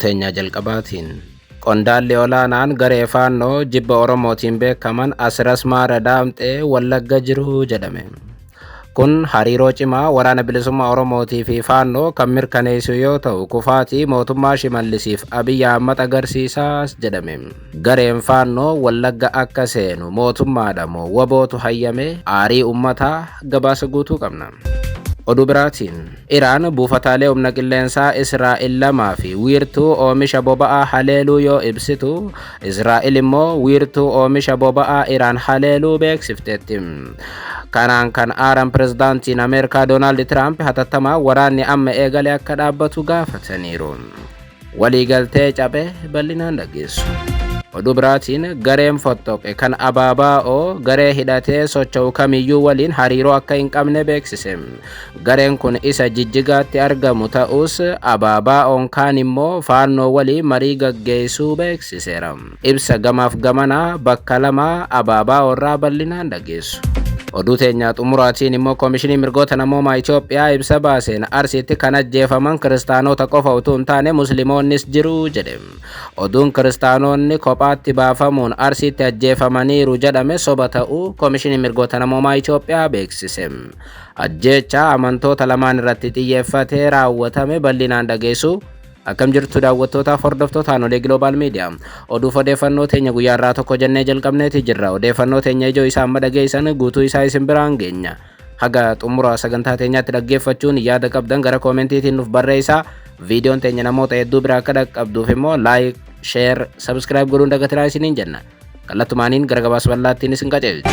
Oduu teenya jalqabaatiin, qondaalli olaanaan garee Faannoo jibba Oromootiin beekaman Asras Maara Daamxee Wallagga jiru jedhame. Kun hariiroo cimaa Waraana Bilisummaa Oromootii fi Faannoo kan mirkaneessu yoo ta'u, kufaatii mootummaa Shimallisiif Abiyyi Ahmad agarsiisaas jedhame. Gareen Faannoo Wallagga akka seenu mootummaadha moo WBOtu hayyame? Aarii uummataa gabaasa guutuu qabna. Oduu biraatiin, Iraan buufataalee humna qilleensaa Israa'el lamaa fi wiirtuu oomisha boba'aa haleeluu yoo ibsitu, Israa'el immoo wiirtuu oomisha boba'aa Iraan haleeluu beeksifteetti. Kanaan kan aaran pirezidaantiin Ameerikaa Doonaald Tiraamp hatattamaa waraanni amma eegale akka dhaabbatu gaafataniiru. Waliigaltee cabe bal'inaan dhageessu. Oduu biraatiin, gareen fottoqe kan ABO garee hidhatee socho'u kamiyyuu waliin hariiroo akka hin qabne beeksise. Gareen kun isa Jijjigaatti argamu ta'us, ABO'n kaan immoo Faannoo waliin marii gaggeessuu beeksiseera. Ibsa gamaaf gamanaa bakka lama ABO irraa bal'inaan dhageessu. Oduu teenya xumuraatiin immoo, Koomishinii Mirgoota Namoomaa Itoophiyaa ibsa baaseen Arsiitti kan ajjeefaman kiristaanota qofa utuu hin taane musliimoonnis jiru jedhe. Oduun kiristaanonni kophaatti baafamuun Arsiitti ajjeefamaniiru jedhame soba ta'uu Koomishinii Mirgoota Namoomaa Itoophiyaa beeksise. Ajjeechaa amantoota lamaan irratti xiyyeeffatee raawwatame bal'inaan dhageessu. Akkam jirtu, daawwattootaaf hordoftoota Aanolee Global Media? Oduuf odeeffannoo teenya guyyaa irraa tokko jennee jalqabneeti jirra. Odeeffannoo teenya ijoo isaa amma dhageessan guutuu isaa isin biraan geenya. Haga xumura sagantaa teenyaatti dhaggeeffachuun yaada qabdan gara koomentiitiin nuuf barreessaa. Viidiyoon teenya namoota hedduu bira akka dhaqqabduuf immoo like, share, subscribe godhuun dagatinaa isiniin jenna. Kallattumaaniin gara gabaasa bal'aattiin isin qajeelcha.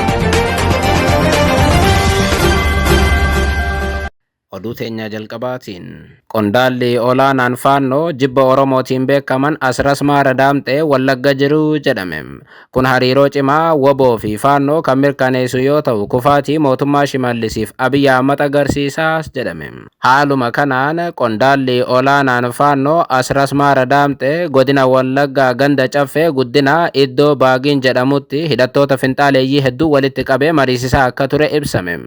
Oduu teenya jalqabaatiin, qondaalli olaanaan Faannoo jibba Oromootiin beekaman Asras Maara Daamxee Wallagga jiru jedhame. Kun hariiroo cimaa WBO fi Faannoo kan mirkaneessu yoo ta'u, kufaatii mootummaa Shimallisiif Abiyyi Ahmad agarsiisaas jedhame. Haaluma kanaan qondaalli olaanaan Faannoo Asras Maara Daamxee godina Wallaggaa ganda Caffee Guddinaa iddoo Baagiin jedhamutti hidhattoota finxaaleeyyii hedduu walitti qabee mariisisaa akka ture ibsame.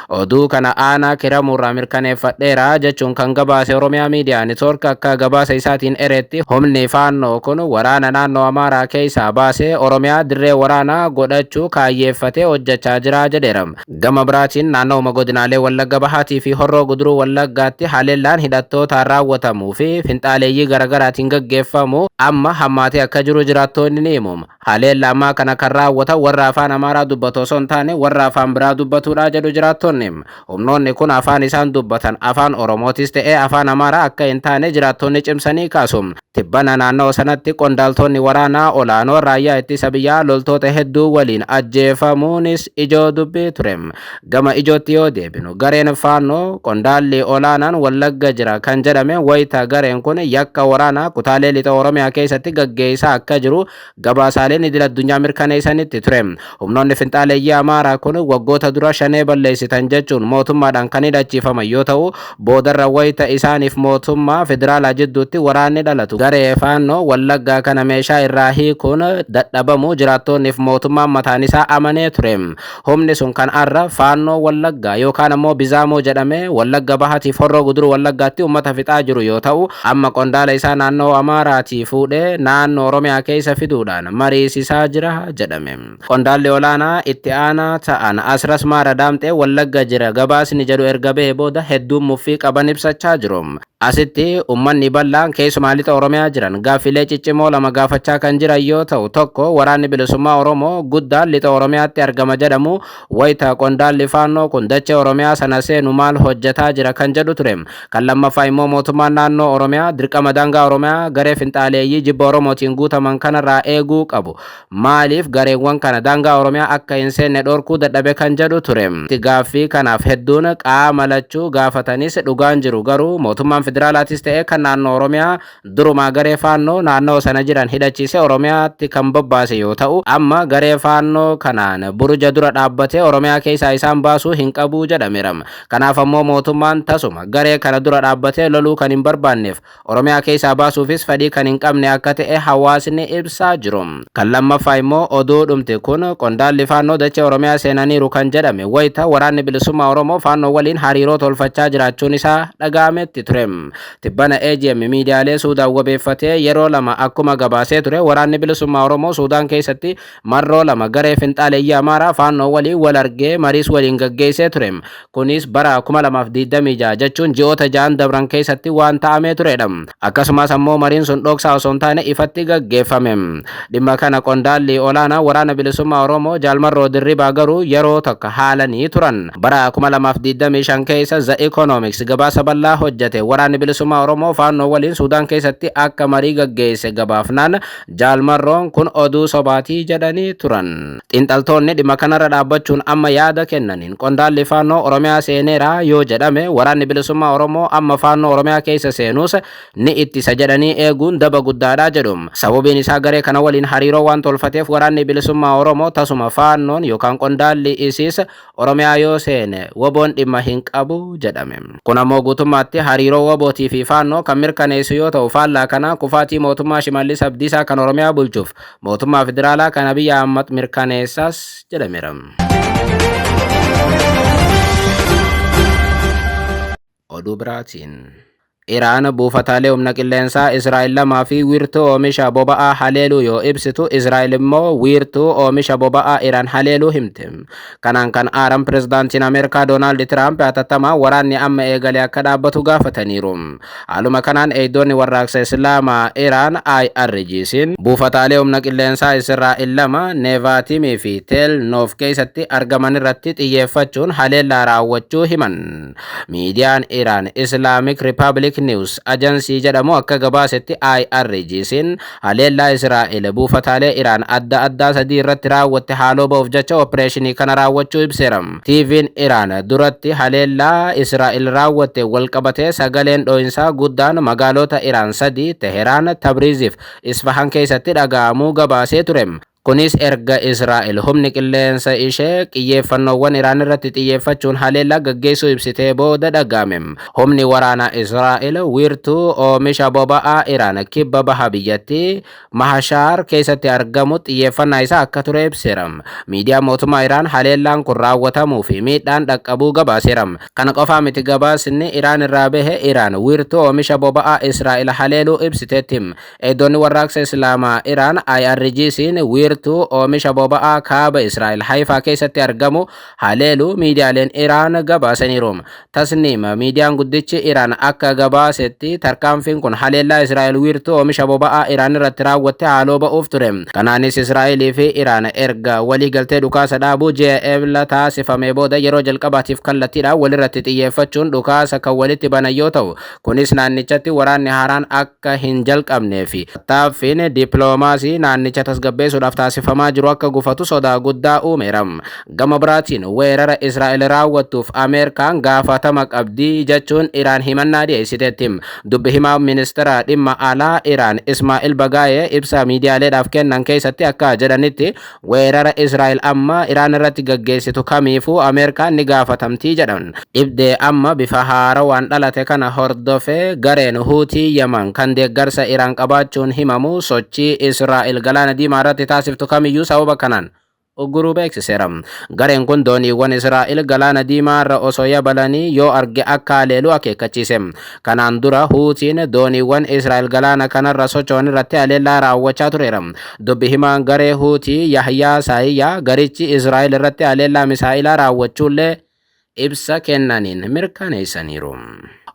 Oduu kana aanaa Kiramuurraa mirkaneeffadheera jechuun kan gabaase Oromiyaa Miidiyaa Network akka gabaasa isaatiin ereetti, humni Faannoo kun waraana naannoo Amaaraa keessaa baasee Oromiyaa dirree waraanaa godhachuu kaayyeeffatee hojjechaa jira jedheera. Gama biraatiin, naannooma godinaalee Wallagga Bahaatii fi Horroo Guduruu Wallaggaatti haleellaan hidhattootaan raawwatamuu fi finxaaleeyyii garaagaraatiin gaggeeffamu amma hammaatee akka jiru jiraattonni ni himu. Haleellaa ammaa kana kan raawwatan warra afaan Amaaraa dubbatu osoo hin taane warra afaan biraa dubbatudha jedhu jiraattonni. Humnoonni kun afaan isaan dubbatan afaan Oromootis ta'ee afaan Amaaraa akka hin taane jiraattonni cimsanii kaasu. Tibbana naannoo sanatti qondaaltonni waraanaa olaanoo raayyaa ittisa biyyaa loltoota hedduu waliin ajjeefamuunis ijoo dubbii ture. Gama ijootti yoo deebinu, gareen Faannoo qondaalli olaanaan Wallagga jira kan jedhame wayita gareen kun yakka waraanaa kutaalee lixa Oromiyaa keessatti gaggeessaa akka jiru gabaasaaleen idil addunyaa mirkaneessanitti ture. Humnoonni finxaaleeyyii Amaaraa kun waggoota dura Shanee balleessitan jechuun mootummaadhaan kan hidhachiifaman yoo ta'u, boodarra wayita isaaniif mootummaa federaalaa jidduutti waraanni dhalatu garee Faannoo Wallaggaa kana meeshaa irraa hiikuun dadhabamuu jiraattonniif mootummaan mataan isaa amanee ture. Humni sun kan arra Faannoo Wallaggaa yookaan ammoo Bizaamoo jedhamee Wallagga Bahatiif Horroo Guduruu Wallaggaatti uummata fixaa jiru yoo ta'u, amma qondaala isaa naannoo Amaaraatii fuudhee naannoo Oromiyaa keessa fiduudhaan mariisisaa jira jedhame. Qondaalli olaanaa itti aanaa ta'an Asras Maara Daamxee Wallagga jira gabaasni jedhu erga bahe booda hedduun muffii qaban ibsachaa jiru. Asitti uummanni bal'aan keessumaa lixa Oromiyaa jiran gaaffilee ciccimoo lama gaafachaa kan jiran yoo ta'u, tokko Waraanni Bilisummaa Oromoo guddaan lixa Oromiyaatti argama jedhamu wayita qondaalli Faannoo kun dachee Oromiyaa sana seenu maal hojjetaa jira kan jedhu ture. Kan lammaffaa immoo mootummaan naannoo Oromiyaa dirqama daangaa Oromiyaa garee finxaaleeyyii jibba Oromootiin guutaman kanarraa eeguu qabu, maaliif gareewwan kana daangaa Oromiyaa akka hin seenne dhorkuu dadhabe kan jedhu ture. Gaaffii kanaaf hedduun qaama lachuu gaafatanis, dhugaan jiru garuu mootummaan federaalaatis ta'e kan naannoo Oromiyaa durumaa garee Faannoo naannoo sana jiran hidhachiisee Oromiyaatti kan bobbaase yoo ta'u, amma garee Faannoo kanaan buruja dura dhaabbatee Oromiyaa keessaa isaan baasuu hin qabu jedhameera. Kanaaf ammoo mootummaan tasuma garee kana dura dhaabbatee loluu kan hin barbaanneef Oromiyaa keessaa baasuufis fedhii kan hin qabne akka ta'e hawaasni ibsaa jiru. Kan lammaffaa immoo oduu dhumti kun qondaalli Faannoo dachee Oromiyaa seenaniiru kan jedhame wayita Waraanni Bilisummaa Oromoo Faannoo waliin hariiroo hariiroo tolfachaa jiraachuun isaa dhaga'ametti ture. Tibbana AGM miidiyaalee Suudaan wabeeffatee yeroo lama akkuma gabaasee ture, Waraanni Bilisummaa Oromoo Suudaan keessatti marroo lama garee finxaaleeyyii Amaaraa Faannoo waliin wal argee mariis waliin gaggeessee ture. Kunis bara 2026 jechuun ji'oota ja'an dabran keessatti waan ta'amee turedha. Akkasumas ammoo mariin sun dhoksaa osoo hin taane ifatti gaggeeffame. Dhimma kana qondaalli olaanaa Waraana Bilisummaa Oromoo Jaal Marroo Dirribaa garuu yeroo takka haalanii turan. Bara 2025 keessa The Economics gabaasa bal'aa hojjete Waraanni Bilisummaa Oromoo Faannoo waliin Suudaan keessatti akka marii gaggeesse gabaafnaan Jaal Marroon kun oduu sobaatii jedhanii turan. Xiinxaltoonni dhimma kanarra dhaabbachuun amma yaada kennaniin qondaalli Faannoo Oromiyaa seeneera yoo jedhame Waraanni Bilisummaa Oromoo amma Faannoo Oromiyaa keessa seenuus ni ittisa jedhanii eeguun daba guddaadha jedhu. Sababiin isaa garee kana waliin hariiroo waan tolfateef Waraanni Bilisummaa Oromoo tasuma Faannoon yookaan qondaalli isiis Oromiyaa yoo seene WBOn dhimma hin qabu jedhame. Kun ammoo guutummaatti hariiroo WBOtii fi Faannoo kan mirkaneessu yoo ta'u faallaa kanaa kufaatii mootummaa Shimallis Abdiisaa kan Oromiyaa bulchuuf mootummaa federaalaa kan Abiy Ahmad mirkaneessas jedhameera. Oduu biraatiin. Iraan buufataalee humna qilleensaa Israa'el lamaa fi wiirtuu oomisha boba'aa haleeluu yoo ibsitu, Israa'el immoo wiirtuu oomisha boba'aa Iraan haleeluu himte. Kanaan kan aaran pirezidaantiin Ameerikaa Doonaald Tiraamp hatattamaan waraanni amma eegale akka dhaabbatu gaafataniiru. Haaluma kanaan eegdonni warraaqsa Islaamaa Iraan IRGC'n buufataalee humna qilleensaa Israa'el lama Neevaatimii fi Teel Noof keessatti argaman irratti xiyyeeffachuun haleellaa raawwachuu himan. Miidiyaan Iraan Islamic Republic News Agency jedhamu akka gabaasetti IRGC'n haleellaa Israa'el buufataalee Iraan adda addaa sadii irratti raawwatte haaloo ba'uuf jecha opereeshinii kana raawwachuu ibseera. TV'n Iraan duratti haleellaa Israa'el raawwatte walqabatee sagaleen dho'insaa guddaan magaalota Iraan sadii Teheraan, Tabriiziif Isfahan keessatti dhaga'amuu gabaasee ture. Kunis erga Israa'el humni qilleensa ishee qiyyeeffannoowwan Iraan irratti xiyyeeffachuun haleellaa gaggeessuu ibsitee booda dhaga'ame. Humni waraanaa Israa'el wiirtuu oomisha boba'aa Iraan kibba baha biyyattii Mahashaar keessatti argamu xiyyeeffannaa isaa akka ture ibseera. Miidiyaan mootummaa Iraan haleellaan kun raawwatamuu fi miidhaan dhaqqabuu gabaaseera. Kana qofaa miti, gabaasni Iraan irraa bahe Iraan wiirtuu oomisha boba'aa Israa'el haleeluu ibsiteetti. Eegdonni Warraaqsa Islaamaa Iraan IRGC'n wiirtuu oomisha boba'aa kaaba Israa'el Hayifaa keessatti argamu haleeluu miidiyaaleen Iraan gabaasaniiru. Tasniim miidiyaan guddichi Iraan akka gabaasetti tarkaanfiin kun haleellaa Israa'el wiirtuu oomisha boba'aa Iraan irratti raawwatte haaloo ba'uuf ture. Kanaanis Israa'elii fi Iraan erga waliigaltee dhukaasa dhaabuu ji'a Ebla taasifamee booda yeroo jalqabaatiif kallattiidhaan walirratti xiyyeeffachuun dhukaasa kan walitti banan yoo ta'u, Kunis naannichatti waraanni haaraan akka hin jalqabnee fi tattaaffiin dippiloomaasii naannicha tasgabbeessuudhaaf taasifamaa jiru akka gufatu sodaa guddaa uumeera. Gama biraatiin weerara Israa'el raawwattuuf Ameerikaan gaafatama qabdi jechuun Iraan himannaa dhiyeessiteetti. Dubbi himaan ministeera dhimma alaa Iraan Ismaa'il Bagaayee ibsa miidiyaaleedhaaf kennan keessatti akka jedhanitti Weerara Israa'el amma Iraan irratti gaggeessitu kamiifuu Ameerikaan ni gaafatamti jedhan. Dhibdee amma bifa haarawaan dhalate kana hordofee gareen Huutii Yaman kan deeggarsa Iraan qabaachuun himamu sochii Israa'el Galaana Diimaa irratti taasiftu kamiyyuu sababa kanaan ugguruu beeksiseera. Gareen kun dooniiwwan Israa'el Galaana Diimaa irra osoo yabalanii yoo arge akka haleelu akeekkachiise. Kanaan dura Huutiin dooniiwwan Israa'el galaana kanarra socho'an irratti haleellaa raawwachaa tureera. Dubbi himaan garee Huutii Yahyaa Saayiyyaa garichi Israa'el irratti haleellaa misaa'ilaa raawwachuullee ibsa kennaniin mirkaneessaniiru.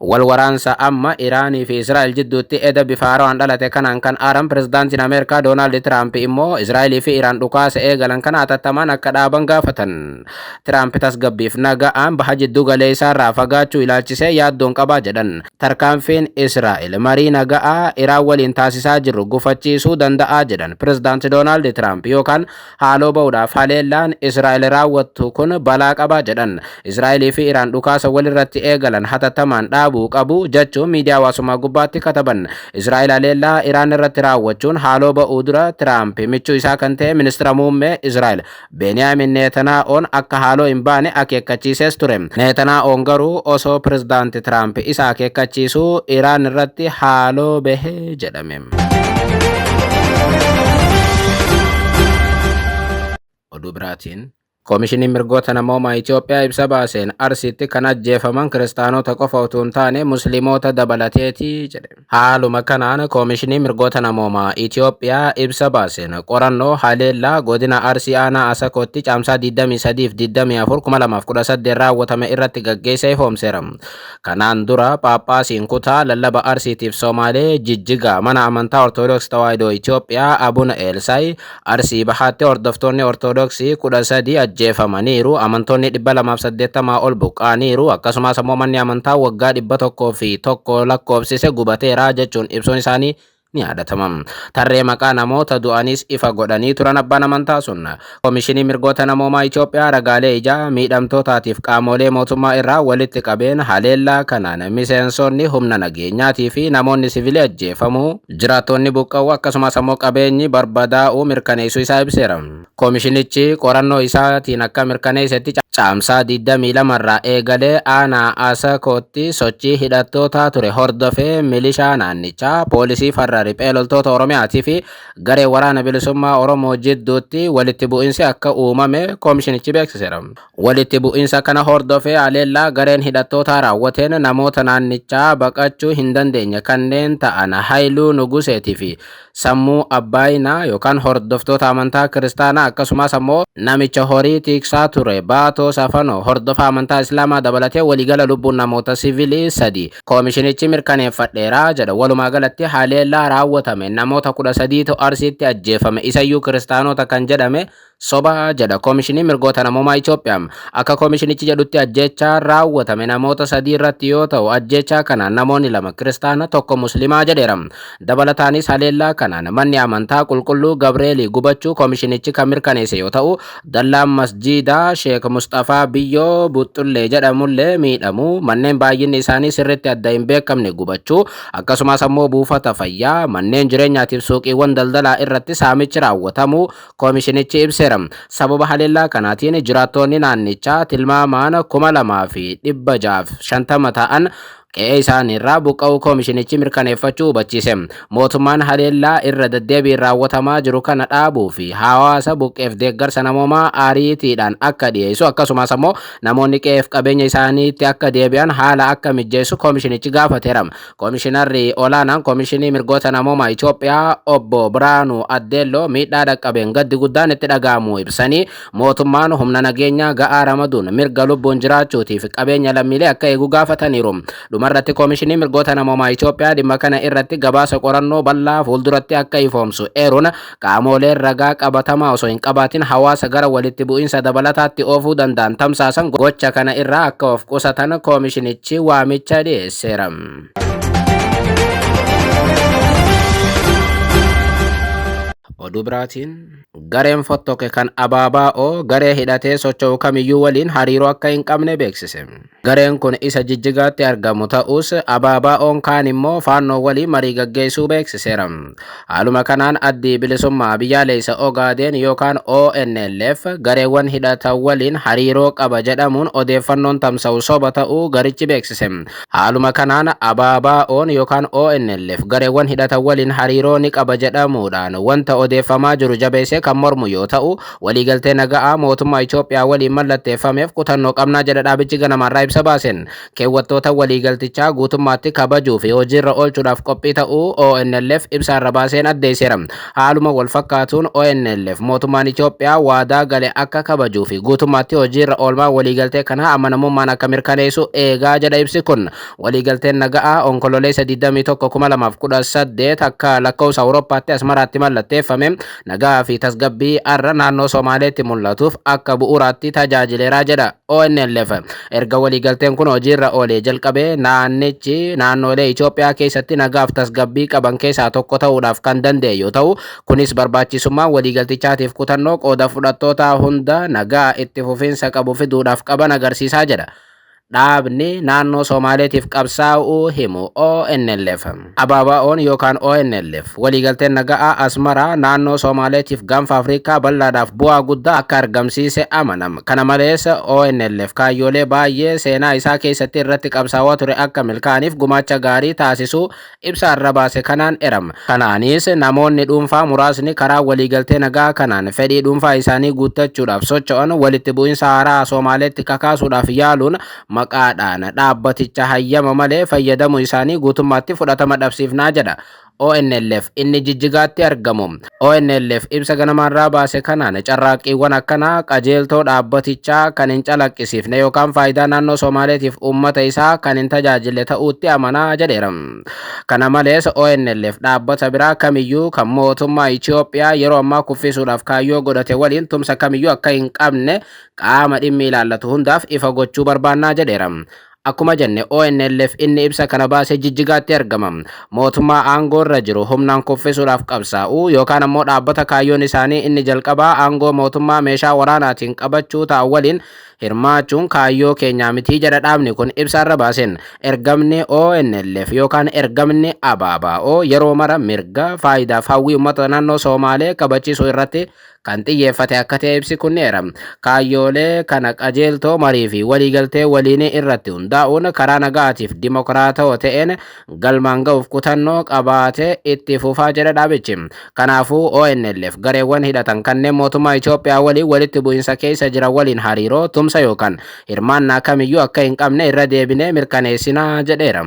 Wal waraansa amma Iraanii fi Israa'el jidduutti eda bifa haarawaan dhalate kanaan kan aaran pirezidaantiin Ameerikaa Doonaald Tiraamp immoo Israa'elii fi Iraan dhukaasa eegalan kana hatattamaan akka dhaaban gaafatan. Tiraamp tasgabbiif naga'aan baha jiddu galeessaarraa fagaachuu ilaalchisee yaaddoon qabaa jedhan. Tarkaanfiin Israa'el marii naga'aa Iraan waliin taasisaa jirru gufachiisuu danda'aa jedhan pirezidaanti Doonaald Tiraamp yookaan haaloo ba'uudhaaf haleellaan Israa'el raawwattu kun balaa qabaa jedhan. Israa'elii fi Iraan dhukaasa walirratti eegalan hatattamaan dhaabuu qabu jechuun miidiyaa hawaasummaa gubbaatti kataban. Israa'el haleellaa Iraan irratti raawwachuun haaloo ba'uu dura Tiraamp michuu isaa kan ta'e ministira muummee Israa'el Beniyaamin Neetanaa'oon akka haaloo hin baane akeekkachiisees ture. Neetanaa'oon garuu osoo pirezidaanti Tiraamp isa akeekkachiisuu Iraan irratti haaloo bahe jedhame. Oduu biraatiin. Koomishiniin Mirgoota Namoomaa Itoophiyaa ibsa baaseen Arsiitti kan ajjeefaman Kiristaanota qofa utuu hin taane Musliimoota dabalateeti jedhe. Haaluma kanaan Koomishiniin Mirgoota Namoomaa Itoophiyaa ibsa baaseen qorannoo haleellaa godina Arsii aanaa Asakootti Caamsaa 23 fi 24, 2018 raawwatame irratti gaggeesse ifoomseera. Kanaan dura Phaaphaasiin kutaa lallaba Arsiitiif Somaalee Jijjigaa mana amantaa Ortodoks Tawaahidoo Itoophiyaa Abuna Eelsaay Arsii Bahaatti hordoftoonni Ortodoksii 13 ajjeefamaniiru, amantoonni 280 ol buqqa'aniiru, akkasumas ammoo manni amantaa waggaa 101 lakkoofsise gubateera jechuun ibsuun isaanii ni yaadatama. Tarree maqaa namoota du'aniis ifa godhanii turan abbaan amantaa sun. Komishinii Mirgoota Namoomaa Itoophiyaa ragaalee ijaa miidhamtootaatiif qaamolee mootummaa irraa walitti qabeen haleellaa kanaan miseensonni humna nageenyaatii fi namoonni sivilii ajjeefamuu, jiraattonni buqqa'uu akkasumas ammoo qabeenyi barbadaa'uu mirkaneessuu isaa ibseera. Komishinichi qorannoo isaatiin akka mirkaneessetti Caamsaa 22 irraa eegalee aanaa Asakootti sochii hidhattootaa ture hordofee milishaa naannichaa, poolisii farra riphee loltoota Oromiyaatii fi garee waraana bilisummaa Oromoo jidduutti walitti bu'insi akka uumame komishinichi beeksiseera. Walitti bu'insa kana hordofee haleellaa gareen hidhattootaa raawwateen namoota naannichaa baqachuu hin dandeenye kanneen ta'an Haayiluu Nuguseetii fi Sammuu Abbaayinaa yookaan hordoftoota amantaa Kiristaanaa akkasumas ammoo namicha horii tiiksaa ture Baatoo Safanoo hordofa amantaa Islaamaa dabalatee waliigala lubbuun namoota sivilii sadi koomishinichi mirkaneeffadheera jedha. Walumaa galatti haleellaa raawwatame namoota 13tu Arsiitti ajjeefame isayyuu Kiristaanota kan jedhame soba jedha Koomishiniin Mirgoota Namoomaa Itoophiyaa. Akka koomishinichi jedhutti ajjeechaa raawwatame namoota sadii irratti yoo ta'u ajjeechaa kanaan namoonni lama Kiristaana tokko Muslimaa jedheera. Dabalataanis haleellaa kanaan manni amantaa Qulqulluu Gabreelii gubachuu koomishinichi kan mirkaneesse yoo ta'u dallaan masjiidaa Sheek Musxafaa Biyyoo Buxxullee jedhamullee miidhamuu manneen baay'inni isaanii sirriitti adda hin beekamne gubachuu akkasumas ammoo buufata fayyaa manneen jireenyaatiif suuqiiwwan daldalaa irratti saamichi raawwatamuu koomishinichi ibseera. Sababa haleellaa kanaatiin jiraattoonni naannichaa tilmaamaan 2,650 ta'an qe'ee isaaniirraa buqqa'uu koomishinichi mirkaneeffachuu hubachiise. Mootummaan haleellaa irra deddeebiin raawwatamaa jiru kana dhaabuu fi hawaasa buqqeef deeggarsa namoomaa ariitiidhaan akka dhiyeessu akkasumas ammoo namoonni qe'eef qabeenya isaaniitti akka deebi'an haala akka mijjeessu koomishinichi gaafateera. Koomishinarri olaanaan Koomishinii Mirgoota Namoomaa Itoophiyaa obbo Biraanuu Addeelloo miidhaa dhaqqabeen gaddi guddaan itti dhaga'amuu ibsanii mootummaan humna nageenyaa ga'aa ramaduun mirga lubbuun jiraachuutiif qabeenya lammiilee akka eegu gaafataniiru. Dhumarratti Koomishinii Mirgoota Namoomaa Itoophiyaa dhimma kana irratti gabaasa qorannoo bal'aa fuulduratti akka ifoomsu eeruun Qaamooleen ragaa qabatamaa osoo hin qabaatin hawaasa gara walitti bu'iinsa dabalataatti oofuu danda'an tamsaasan gocha kana irraa akka of qusatan koomishinichi waamicha dhiyeesseera. Oduu biraatiin gareen fottoke kan ABO garee hidhatee socho'u kamiyyuu waliin hariiroo akka hin qabne beeksise. Gareen kun isa Jijjigaatti argamu ta'us ABOn kaan immoo Faannoo waliin marii gaggeessuu beeksiseera. Haaluma kanaan Addi Bilisummaa Biyyaalessa Ogaadeen yookaan ONLF gareewwan hidhatan waliin hariiroo qaba jedhamuun odeeffannoon tamsa'u soba ta'uu garichi beeksise. Haaluma kanaan ABOn yookaan ONLF gareewwan hidhatan waliin hariiroo ni qaba jedhamuudhaan wanta odeeffamaa jiru jabeessee kan mormu yoo ta'u, Waliigaltee naga'aa mootummaa Itoophiyaa waliin mallatteeffameef kutannoo qabna jedha dhaabichi ganamaarraa ibsa baaseen. Keewwattoota waliigaltichaa guutummaatti kabajuu fi hojiirra oolchuudhaaf qophii ta'uu ONLF ibsa har'a baaseen addeesseera. Haaluma walfakkaatuun ONLF mootummaan Itoophiyaa waadaa gale akka kabajuu fi guutummaatti hojiirra oolmaa waliigaltee kanaa amanamummaan akka mirkaneessu eegaa jedha ibsi kun. Waliigalteen naga'aa Onkololeessa 21, 2018 akka lakkoofsa Awurooppaatti Asmaraatti mallatteeffame nagaa fi tasgabbii har'a naannoo Somaaleetti mul'atuuf akka bu'uuraatti tajaajileera jedha ONLF. Erga waliigalteen kun hojiirra oolee jalqabee naannichi naannoolee Itoophiyaa keessatti nagaaf tasgabbii qaban keessaa tokko ta'uudhaaf kan danda'e yoo ta'u, kunis barbaachisummaa waliigaltichaatiif kutannoo qooda fudhattootaa hunda nagaa itti fufiinsa qabu fiduudhaaf qaban agarsiisaa jedha. Dhaabni naannoo Somaaleetiif qabsaa'uu himu ONLF. ABBO'n yookaan ONLF waliigalteen naga'aa Asmaraa naannoo Somaaleetiif gaanfa Afrikaa bal'aadhaaf bu'aa guddaa akka argamsiise amanam. Kana malees ONLF kaayyoolee baay'ee seenaa isaa keessatti irratti qabsaa'aa ture akka milkaa'aniif gumaacha gaarii taasisuu ibsa irra baase kanaan erama. Kanaanis namoonni dhuunfaa muraasni karaa waliigaltee nagaa kanaan fedhii dhuunfaa isaanii guuttachuudhaaf socho'an walitti bu'insa haaraa Somaaleetti kakaasuudhaaf yaaluun maqaadhaan dhaabbaticha hayyama malee fayyadamuu isaanii guutummaatti fudhatama dhabsiifnaa jedha. ONLF inni Jijjigaatti argamu. ONLF ibsa ganamaarraa baase kanaan carraaqqiiwwan akkanaa qajeeltoo dhaabbatichaa kan hin calaqqisiifne yookaan faayidaa naannoo Somaaleetiif uummata isaa kan hin tajaajille ta'uutti amanaa jedheera. Kana malees ONLF dhaabbata biraa kamiyyuu kan mootummaa Itoophiyaa yeroo ammaa kuffisuudhaaf kaayyoo godhate waliin tumsa kamiyyuu akka hin qabne qaama dhimmi ilaallatu hundaaf ifa gochuu barbaannaa jedheera. Akkuma jenne, ONLF inni ibsa kana baasee Jijjigaatti argama. Mootummaa aangoo irra jiru humnaan kuffisuudhaaf qabsaa'u yookaan ammoo dhaabbata kaayyoon isaanii inni jalqabaa aangoo mootummaa meeshaa waraanaatiin qabachuu ta'an waliin hirmaachuun kaayyoo keenyaa mitii jedha dhaabni kun ibsa irra baaseen. Ergamni ONLF yookaan ergamni ABBO yeroo mara mirga, faayidaaf hawwii uummata naannoo Somaalee kabachiisuu irratti kan xiyyeeffate akka ta'e ibsi kun ni eera. Kaayyoolee kana qajeeltoo marii fi waliigaltee waliinii irratti hundaa'uun karaa nagaatiif dimokiraatawaa ta'een galmaan ga'uuf kutannoo qabaatee itti fufaa jedha dhaabichi. Kanaafuu ONLF gareewwan hidhatan kanneen mootummaa Itoophiyaa waliin walitti bu'insa keessa jiran waliin hariiroo, tumsa yookaan hirmaannaa kamiyyuu akka hin qabne irra deebinee mirkaneessinaa jedheera.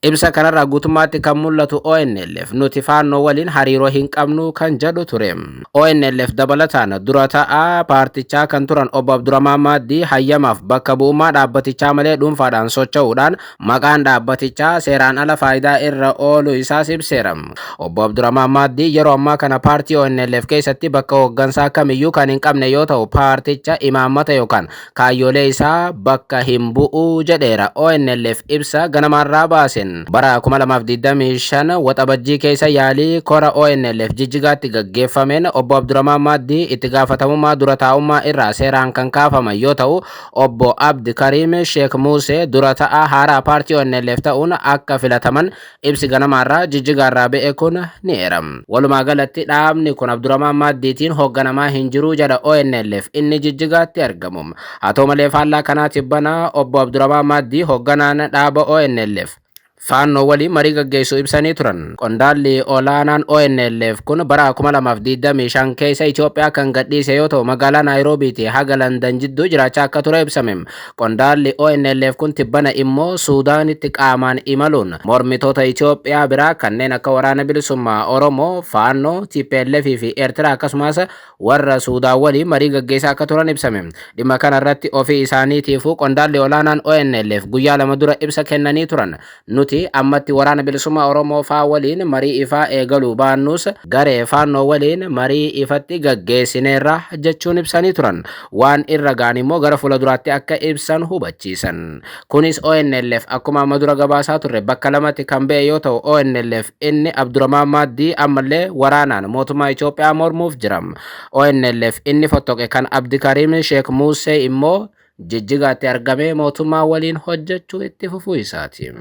Ibsa kanarraa guutummaatti kan mul'atu ONLF nuti Faannoo waliin hariiroo hin qabnu kan jedhu ture. ONLF dabalataan dura ta'aa paartichaa kan turan obbo Abdurrahmaan Maaddii hayyamaaf bakka bu'ummaa dhaabbatichaa malee dhuunfaadhaan socho'uudhaan maqaan dhaabbatichaa seeraan ala faayidaa irra ooluu isaas ibseera. Obbo Abdurrahmaan Maaddii yeroo ammaa kana paartii ONLF keessatti bakka hooggansaa kamiyyuu kan hin qabne yoo ta'u, paarticha imaammata yookaan kaayyoolee isaa bakka hin bu'u jedheera ONLF ibsa ganamaarraa baaseen. Bara 2025 Waxabajjii keessa yaalii kora ONLF Jijjigaatti gaggeeffameen obbo Abdurrahmaan Maaddii itti gaafatamummaa dura taa'ummaa irraa seeraan kan kaafaman yoo ta'u, obbo Abdi Kariim Sheek Muusee dura ta'aa haaraa paartii ONLF ta'uun akka filataman ibsi ganamaarraa Jijjigaarraa ba'e kun ni eera. Walumaa galatti dhaabni kun Abdurrahmaan Maaddiitiin hoogganamaa hin jiru jedha ONLF inni Jijjigaatti argamu. Haa ta'u malee, faallaa kanaatiif banaa obbo Abdurrahmaan Maaddii hoogganaan dhaaba ONLF Faannoo waliin marii gaggeessuu ibsanii turan. Qondaalli olaanaan ONLF kun bara 2025 keessa Itoophiyaa kan gadhiise yoo ta'u, magaalaa Naayiroobiitii haga Landan jidduu jiraachaa akka ture ibsame. Qondaalli ONLF kun tibbana immoo Suudaanitti qaamaan imaluun mormitoota Itoophiyaa biraa kanneen akka Waraana Bilisummaa Oromoo, Faannoo, TPLF fi Eertiraa akkasumas warra Suudaan waliin marii gaggeessaa akka turan ibsame. Dhimma kana irratti ofii isaaniitiifuu qondaalli olaanaan ONLF guyyaa 2 dura ibsa kennanii turan. Nuti ammatti Waraana Bilisummaa Oromoo faa waliin marii ifaa eegaluu baannus, garee Faannoo waliin marii ifatti gaggeessineerra jechuun ibsanii turan. Waan irra ga'an immoo gara fuulduraatti akka ibsan hubachiisan. Kunis ONLF akkuma amma dura gabaasaa turre bakka lamatti kan ba'e yoo ta'u, ONLF inni Abdurrahmaan Maaddii ammallee waraanaan mootummaa Itoophiyaa mormuuf jira. ONLF inni fottoqe kan Abdikariim Sheek Muusee immoo Jijjigaatti argamee mootummaa waliin hojjechuu itti fufuu isaati.